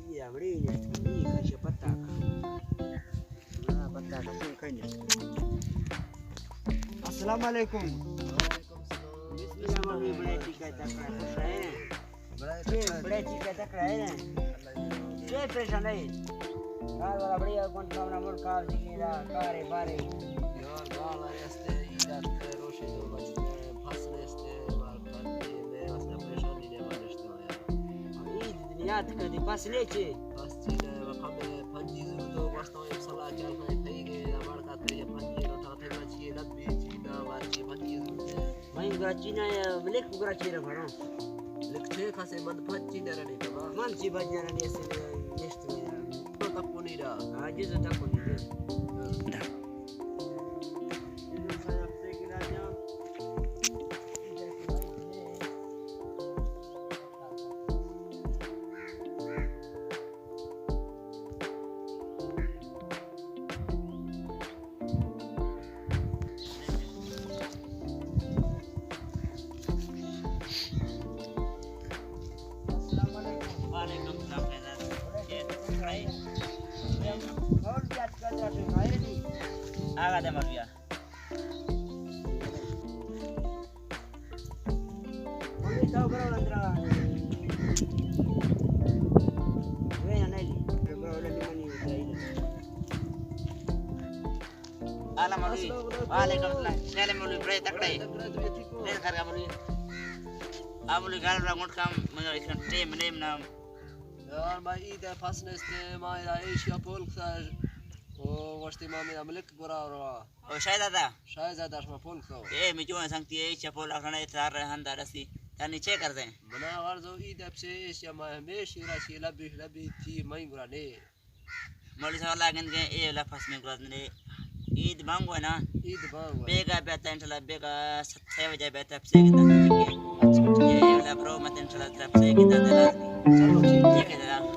یہ ہمڑی نشت کنی، یہ کش پتا۔ ہاں، پتا کسے کھنی۔ السلام علیکم۔ بسم اللہ، ممی، بڑے ٹھیک ہے، تک ہے، خوش ہے۔ بڑے ٹھیک ہے، تک ہے۔ یہ پریشان ہے۔ کار والا بڑی ہے، کون سامنا ملک کار دیگی دا، کارے بارے۔ یار، گال ہے، استے، عید استے، روشے دو بچتے، فصل استے، بار کھاتے، میں واسطے پریشانی نے بارشتے ہو یار۔ عید یاد کدی فصل چے؟ فصل چے، کم پنجی زور تو واسطے صلاح کیا کھائے، کھائی گئے، بار کھاتے، پنجی روٹا تھے، مچھی، لبی، چینا، مارچی، پنجی زور تے۔ بھائی، گرا چینا یا ملک گرا چیرا بھرو۔ لکھتے کھاسے من پچی نرانی تبا۔ من چی بج نرانی اسے نشت میں۔ تو تپو نہیں رہا۔ عاجز تپو نہیں رہا۔ السلام علیکم۔ وعلیکم السلام فیضان۔ یہ کھڑے۔ اور کیا کر رہے ہیں؟ آگا دے مولویا۔ آلا مولوی۔ وعلیکم السلام۔ چلے مولوی، بڑے تکڑے۔ بڑے خیر کا مولوی۔ آ مولوی گال را موٹ کام، مگر ایک ٹیم نیم نام۔ یار، ما عید ء پس نیست، ما ادا ایشیا پول کتگ۔ او گوشتی ما میرا ملک گورا روا۔ او شاہزادہ۔ شاہزادہ شما پول کتگ۔ اے می جوان سنگتی، ایشیا پول اخنے تار رہن دارسی۔ تانی چے کر دیں؟ بنا ورزو عید ء پسے ایشیا ما ہمیش ایرا سی لبی لبی تھی مئی گورا نے۔ مولوی صاحب اللہ گند گئے، اے لفظ میں گرد نے۔ عید بانگو ہے نا؟ عید بانگو ہے۔ بیگا بیتا انشاءاللہ، بیگا ست، چھ بجے بیتا، پسے گندا۔ اچھا، ٹھیک ہے۔ اے والا برو مت انشاءاللہ، طرف سے گندا دے لازمی۔ چلو، ٹھیک ہے۔ ٹھیک ہے،